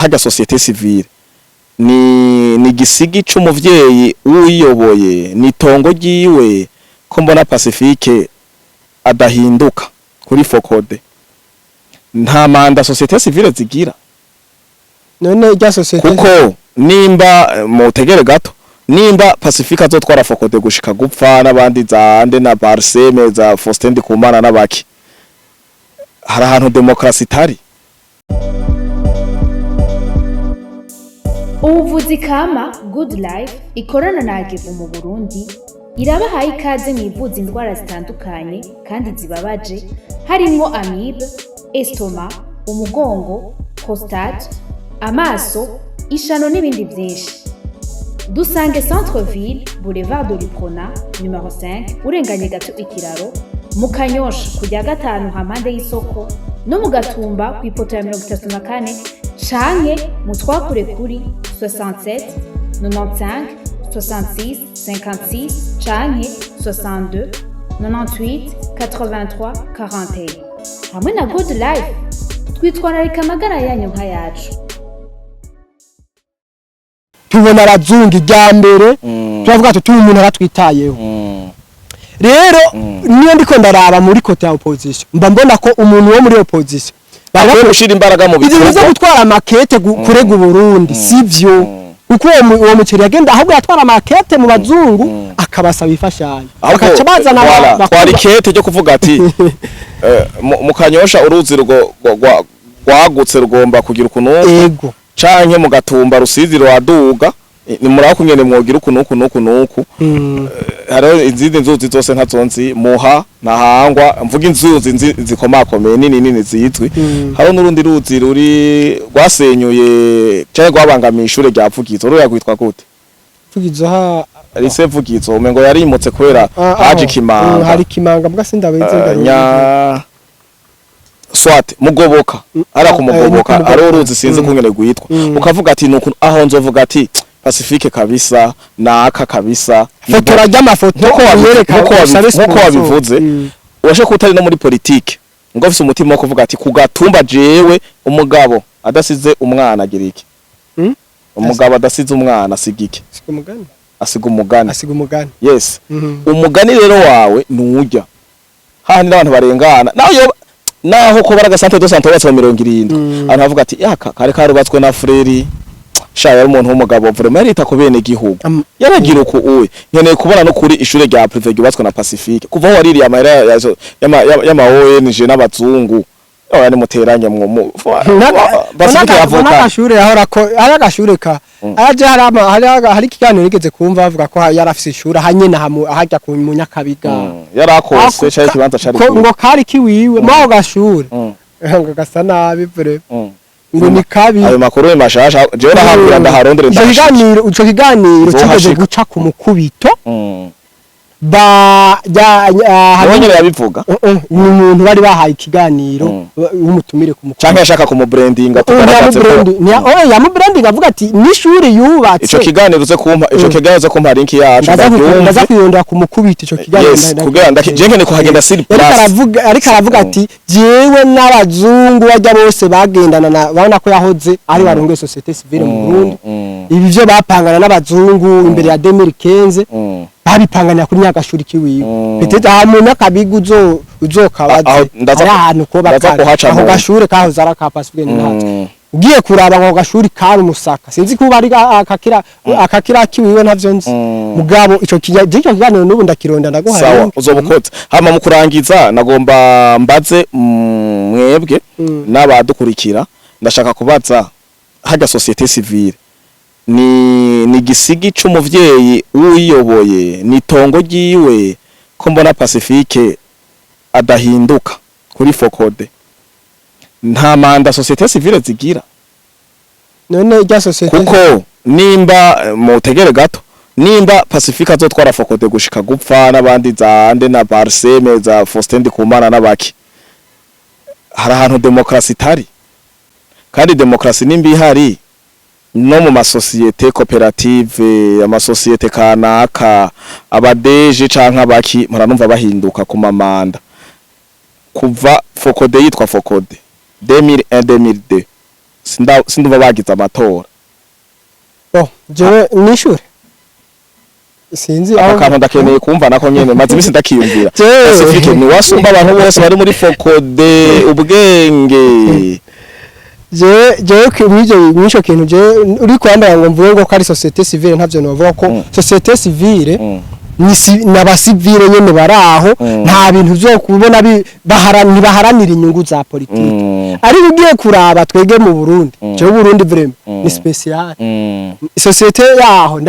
Harya société civile ni gisigi c'umuvyeyi uyiyoboye, ni tongo ryiwe? Ko mbona Pacifique adahinduka kuri FOCODE, nta mandat société civile zigira? None rya société Kuko nimba mutegere gato, nimba Pacifique azotwara FOCODE gushika gupfa, n'abandi za ande na Barseme za Faustin Ndikumana n'abaki, hari ahantu démocratie itari. Ubuvuzi kama Good Life ikorana na Agevu mu Burundi irabahaye ikaze mu ivuza indwara zitandukanye kandi zibabaje, harimwo amibe, estomac, umugongo, prostate, amaso, ishano n'ibindi byinshi. Dusange Centre Ville, Boulevard de l'Uprona numéro 5, urenganye gato ikiraro mu Kanyosha, kujya gatanu hampande y'isoko, no mu Gatumba ku ipoto ya 34, canke mu twakure kuri 67 95 66 56 canke 62 98 83 41. Hamwe na Good Life twitwararika amagara yanyu nk'ayacu. Tubona abazungu irya mbere, turavuga tuti uyu muntu aratwitayeho. Rero niyo ndiko ndaraba muri côté ya opposition, mba mbona ko umuntu wo muri opposition bari Akwiye gushira imbaraga mu ibintu vyo bikorwa. Gutwara amakete kurega Uburundi sivyo, kuko uwo mukeri yagenda ahubwo yatwara amakete mu bazungu akabasaba ifashanyo, Ahubwo, bakaca bazana voilà, twari kete ryo kuvuga ati mu Kanyosha uruzi rwagutse rugomba kugira ukuntu, canke mu Gatumba Rusizi rwaduga, ni murako kungene mwogira uku nuku nuku nuku. Hariho izindi nzuzi zose ntazonzi, Muha, Ntahangwa, mvuga inzuzi zikomakomeye nini nini zizwi. Hariho n'urundi ruzi ruri rwasenyuye canke rwabangamiye ishure rya Vugizo, ruriya rwitwa gute? Vugizo ha? Rise Vugizo umengo yarimutse kubera haje ikimanga. Hari ikimanga mbwa sindabizi. Nya swat Mugoboka, ara kumugoboka. Ni ku Ari Mugoboka. uruzi sinzi kungene rwitwa. Ukavuga ati nuku aho nzovuga ati Pacifique kabisa naka kabisa. Fotora ry'amafoto uyereka usabe nkuko sponsor. wabivuze, urashe ko utari no muri politike ngo ufise umutima wo kuvuga ati ku gatumba jewe umugabo adasize umwana agira iki? Umugabo adasize umwana asiga iki? Asiga umugani. Asiga umugani. Asiga umugani. Yes. Umugani rero wawe nujya hahandi n'abantu barengana naho yo naho ko baraga centre de santé wubatse mu 70, abantu bavuga ati yaka kare karubatswe na frère sha, yari umuntu w'umugabo vraiment, yarita ku bene gihugu, yaragira uku uwe. Nkeneye kubona no kuri ishure rya privé ryubatswe na Pacifique kuva aho waririye amahera y'ama ONG n'abazungu. Oya, nimuteranye mwo Pacifique yavuka. N'agashure yahora ko hari agashure ka aje hari hari ikiganiro nigeze kumva bavuga ko yari afise ishure hanyene hajya ku Munyakabiga. Yarakose cari ikibanza cari Ngo kari kiwiwe muri ako gashure, ngo gasa nabi vraiment, ngo ni kabi. Ayo makuru ni mashasha, jewe nahabwira ndaharondere Ico ndahashika. kiganiro kigeze Nzohashika. guca ku mukubito ba ya Nawe nyene yabivuga? Ni umuntu bari bahaye ikiganiro w'umutumire ku mukubito. Canke yashaka kumubrandinga tugaragaze ko Yamubranding avuga ati n'ishuri yubatse. Ico kiganiro uze kumpa, ico kiganiro uze kumpa link yacu Ndaza ndabyumve. kwiyondera ku mukubito ico kiganiro. Yes, kugira je nkeneye kuhagenda sur Ariko place. aravuga ati jewe n'abazungu bajya bose bagendana na babona ko yahoze ari barongoye société civile mu Burundi, ibi byo bapangana n'abazungu imbere ya 2015, babipanganira kuri nyagashuri kiwiwe. Peut-être aha mu Nyakabiga uzokabaze Aho ari ahantu ko ndaza bakari kuhaca ako gashure kahoze ari aka Pacifique ntazo. Ugiye kuraba ngo gashuri kari umusaka, sinzi kuba ari akakira kiwiwe, ntavyo nzi. Mugabo ico kiganiro n'ubu ndakironda ndaguhaye Sawa, link. uzobukoze. Hama mu kurangiza nagomba mbaze mwebwe n'abadukurikira, ndashaka kubaza harya société civile ni gisigi c'umuvyeyi uyiyoboye, ni tongo ryiwe? Ko mbona Pacifique adahinduka kuri FOCODE, nta mandat société civile zigira? None rya société Kuko nimba mutegere gato, nimba Pacifique azotwara FOCODE gushika gupfa, n'abandi za ande na Barseme za Faustin Ndikumana n'abaki, hari ahantu démocratie itari. Kandi démocratie nimba ihari no mu masosiyete koperative, amasosiyete kanaka, abadeje canke abaki muranumva bahinduka ku mamanda. Kuva FOCODE yitwa FOCODE 2001 2002. Sindumva bagize amatora. Oh, jewe nishure sinzi Ako kantu ndakeneye kumva nako nyene, maze imisi ndakiyumvira. Pacifique ni wasumba abantu bose bari muri FOCODE ubwenge. Jewe mw'ivyo kintu, jewe uri kwambara ngo mvuge ngo ko ari société civile, ntavyo novuga ko société civile n'abasivile nyene baraho. Nta bintu vyo kubona ntibaharanira inyungu za politike. Ariko ugiye kuraba twege mu Burundi, jewe Burundi vraiment ni spécial. Société yaho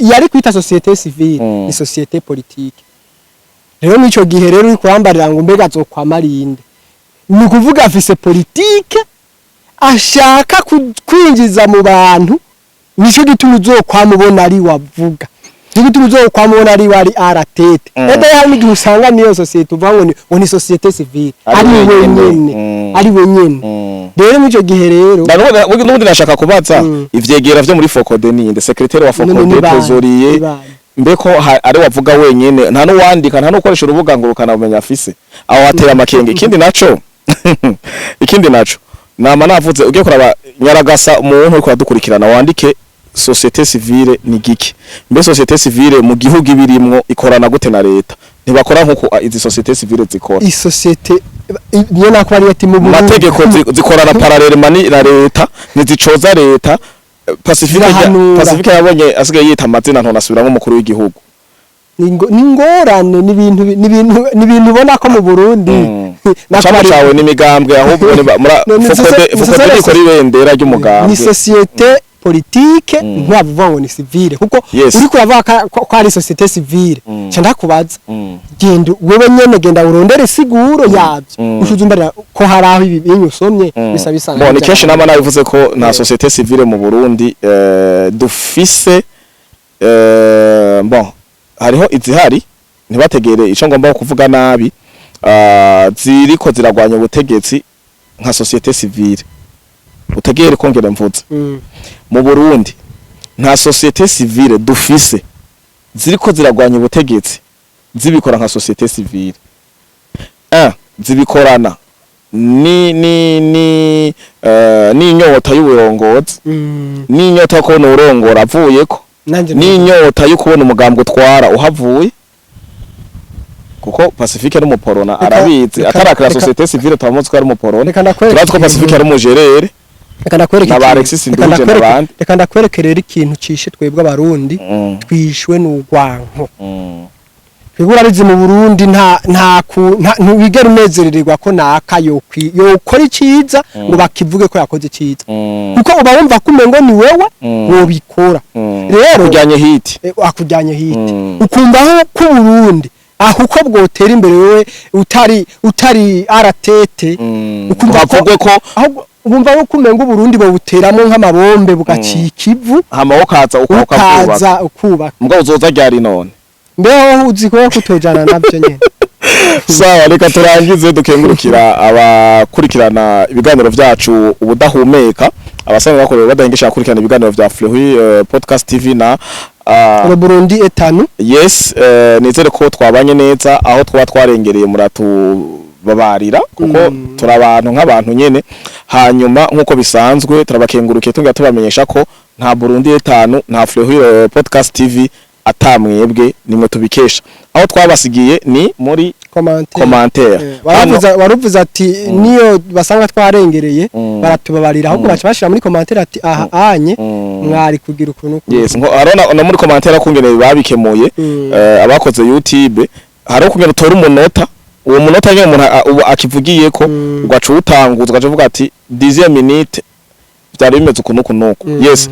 yari kwita société civile ni société politique. Rero n'ico gihe rero uri kurambarira ngo mbega azokwama arinde, ni ukuvuga afise politike ashaka kwinjiza mu bantu. Nico gituma uzokwama ubona ari wavuga, nico gituma uzokwama ubona ari wari à la tête. Ede hari n'igihe usanga niyo société uvuga ngo ni société civile ari ari wenyene. wenyene. Ari wenyene. Rero muri ico gihe rero N'ubundi nashaka kubaza ivyegera vyo muri FOCODE ninde secrétaire wa FOCODE, ni bande? trésorier? Ni bande? Mbeko ari wavuga wenyene, nta n'uwandika, nta n'ukoresha urubuga ngo rukanamenya afise aho hatera amakenga. Ikindi naco nama navuze, ugiye kuraba nyaragasa umuntu uriko aradukurikirana wandike société civile ni giki. Mbe société civile mu gihugu ibirimwo ikorana gute na leta? Ntibakora nkuko izi société civile zikora. Isosiyete niyo nako ari ati mu Mu Burundi mategeko zikorana parallèlement na leta, ntizicoza leta. Pacifique Zirahanura. Pacifique yabonye asigaye yita amazina ntonasubiramwo umukuru w'igihugu. Ni ingorane, ni ibintu ubona ko mu Burundi nako Chama cawe n'imigambwe ahubwo ni Ni FOCODE. FOCODE ikora ibendera ry'umugambwe. Ni société politique, ntiwavuga ngo ni civile kuko uriko uravuga ko ari société civile, nca ndakubaza, genda wewe nyene, genda urondere isiguro yavyo, ushuze umbarira ko hari aho ibi bintu usomye bisa Bon, ni kenshi nama nabivuze ko nta société civile mu Burundi dufise. Bon, hariho izihari, ntibategere ico ngomba kuvuga nabi, ziriko ziragwanya ubutegetsi nka société civile. Utegere ko ngere mvuze mu Burundi nta société civile dufise ziriko ziragwanya ubutegetsi zibikora nka société civile. Un, zibikorana ni n'inyota y'uburongozi, n'inyota yo kubona urongora avuyeko, nanje n'inyota yo kubona umugambwe utwara uhavuye, kuko Pacifique ari umuporona, arabizi atarakira société civile, turamuzi ko ari umuporona. Reka ndakwereke Turazi ko Pacifique ari umujerere Reka ndakwereke na ba Alexis reka Nduje n'abandi. Reka ndakwereke rero ikintu cishe twebwe Abarundi. Twishwe n'urwanko. Twebwe urabizi mu Burundi nta ntiwigera unezerererwa ko naka yokora iciza ngo bakivuge ko yakoze iciza, kuko uba wumva ko umengo ni wewe wobikora. Rero Kujyanye hiti. Akujyanye hiti. Ukumva aho ko Burundi aho uko bwotera imbere wewe utari à la tête, ukumva ko Havugwe ko ahubwo wumva ko umengo Burundi bawuteramo nk'amabombe bugacika ivu. Hama ukaza ukubaka. Ukaza ukubaka. Mbwa uzoza ryari none? Mbeho uzi ko kutojana navyo nyene. Sawa, reka turangize dukengurukira abakurikirana ibiganiro vyacu ubudahumeka, abasanzwe bakorewe badahengesha gukurikirana ibiganiro vya Fleury Podcast TV na Le Burundi etanu. Yes, nizere ko twabanye neza. Aho twaba twarengereye muratubabarira kuko turi abantu nk'abantu nyene. Hanyuma nk'uko bisanzwe turabakengurukiye, tongera tubamenyesha ko nta Burundi etanu, nta Fleury Podcast TV atamwebwe, nimwe tubikesha. Aho twabasigiye ni muri commentaire. Commentaire. Waruvuze ati niyo basanga twarengereye baratubabarira, ahubwo baca bashira muri commentaire ati aha anye mwari kugira ukuntu ukuntu. Yes, nko arona no muri commentaire kungene babikemuye. Abakoze YouTube hariho kungene utora umunota, uwo munota nyene umuntu ubu akivugiye ko ugaca uwutanguza, ugaca uvuga ati 10 minute byari bimeze ukuntu uku nuku. Yes,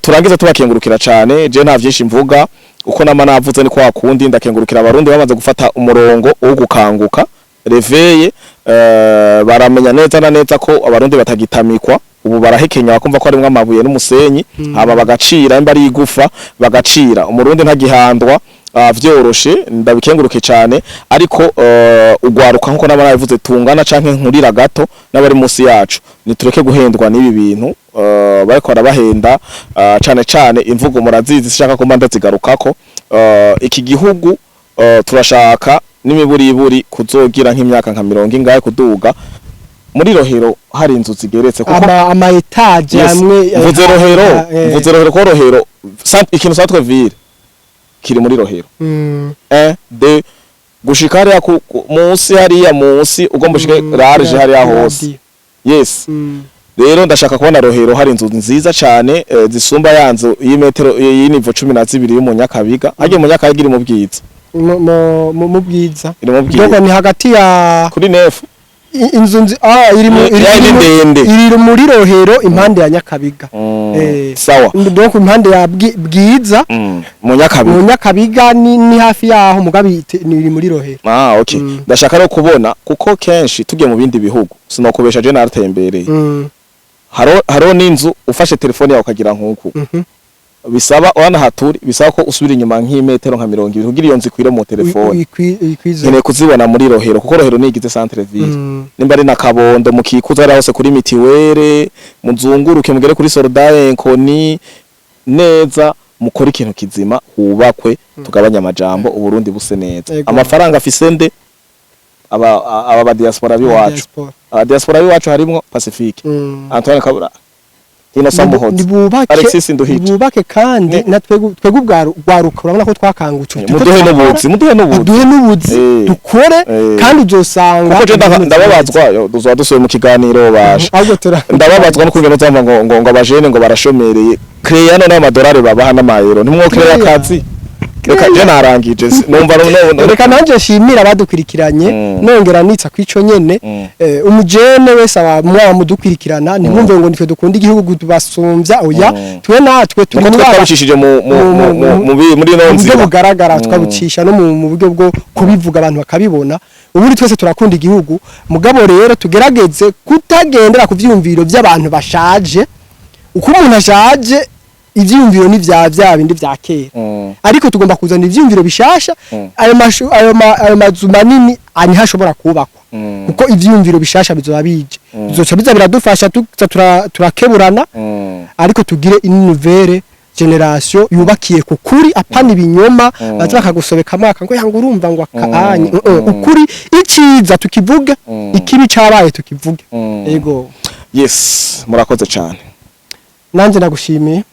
turangiza tubakengurukira cane. Je nta vyinshi mvuga, uko nama navuze ni kwa kundi. Ndakengurukira Abarundi bamaze gufata umurongo wo gukanguka, réveillé, baramenya neza na neza ko Abarundi batagitamikwa. Ubu barahekenya bakumva ko harimwo amabuye n'umusenyi, hama bagacira imba ari igufa bagacira. Umurundi ntagihandwa vyoroshe, ndabikenguruke cane. Ariko ugwaruka nkuko naba nabivuze tungana canke nkurira gato n'abari munsi yacu, nitureke guhendwa n'ibi bintu bariko barabahenda, cane cane imvugo murazizi, sishaka ko mba ndazigarukako. Iki gihugu turashaka n'imiburiburi kuzogira nk'imyaka nka mirongo ingahe kuduga. Muri Rohero hari inzu zigeretse, kuko Ama étage Yes. amwe. Mvuze Rohero, mvuze Rohero ko Rohero ikintu centre ville kiri muri Rohero. 1, 2 gushika hariya munsi, hariya munsi ugomba ushike large hariya hose. Radio. Yes. Rero ndashaka kubona Rohero hari inzu nziza cane, zisumba ya nzu y'imetero y'i niveau 12 yo mu Nyakabiga. Hagiye mu Nyakabiga, iri mu Bwiza. Mu Bwiza. Iri mu Bwiza. Donc ni hagati ya kuri neuf. Inzu iri mu Ya iri ni ndende. Iri muri Rohero impande ya Nyakabiga. Sawa. Donc impande ya Bwiza. Mu Nyakabiga. Mu Nyakabiga ni hafi yaho, mugabe ni iri muri Rohero. Ah, okay. Ndashaka no kubona, kuko kenshi tugiye mu bindi bihugu, sinokubesha, je naratembereye, haro n'inzu ufashe telefone yawe ukagira nkuku, bisaba wana haturi, bisaba ko usubira inyuma nk'imetero nka 20 kugira iyo nzu ikwire mu telefone. Ikwize. Nkeneye kuzibona muri Rohero, kuko Rohero nigize centre ville. Nimba ari na Kabondo, mukikuza hariya hose kuri mutuelle, muzunguruke mugere kuri Soldat Enkoni neza, mukore ikintu kizima, hubakwe, tugabanye amajambo, Uburundi buse neza. Amafaranga afise nde? Aba ba diaspora biwacu. Diaspora. Aba diaspora biwacu harimwo Pacifique, Antoine Kabura, Innocent Muhozi, Nibubake. Alexis Nduhije. Nibubake kandi Ni- na twebwe ubwaruka, urabona ko twakangutse. Turiko Muduhe turakora. n'ubuzi, muduhe n'ubuzi. Muduhe n'ubuzi, dukore, kandi uzosanga Kuko je ibintu ndababazwa, yo, tuzoba dusubiye mu kiganiro basha. Ahubwo tura Ndababazwa no kungena uzamva ngo abajene ngo barashomereye. Créa none amadolari babaha n'amayero, ntimwo créa Créa. akazi. Reka je narangije, numva no Reka nanje nshimira abadukurikiranye, nongera nitsa kwico nyene. Umujene wese aba mwaba mudukurikirana, ntimwumve ngo nitwe dukunda igihugu tubasumbya, oya. Twe natwe turi Nuko muri twe twabicishije muri ino mu buryo nzira bugaragara, tukabucisha no mu buryo bwo kubivuga abantu bakabibona. Ubundi twese turakunda igihugu, mugabo rero tugerageze kutagendera ku vyiyumviro by'abantu bashaje. Uko umuntu ashaje, ivyiyumviro ni vya bindi vya kera, ariko tugomba kuzana ivyiyumviro bishasha. Ayo mazu manini ani hashobora kubakwa, kuko ivyiyumviro bishasha bizoba bije, bizoca biza biradufasha, tuza turakeburana, ariko tugire une nouvelle génération yubakiye ku kuri, apana ibinyoma baza bakagusobeka amaka ngo yanga urumva ngo akanye. Ukuri, iciza tukivuge, ikibi cabaye tukivuge. Yego. Yes, murakoze cyane. Nanje nagushimiye.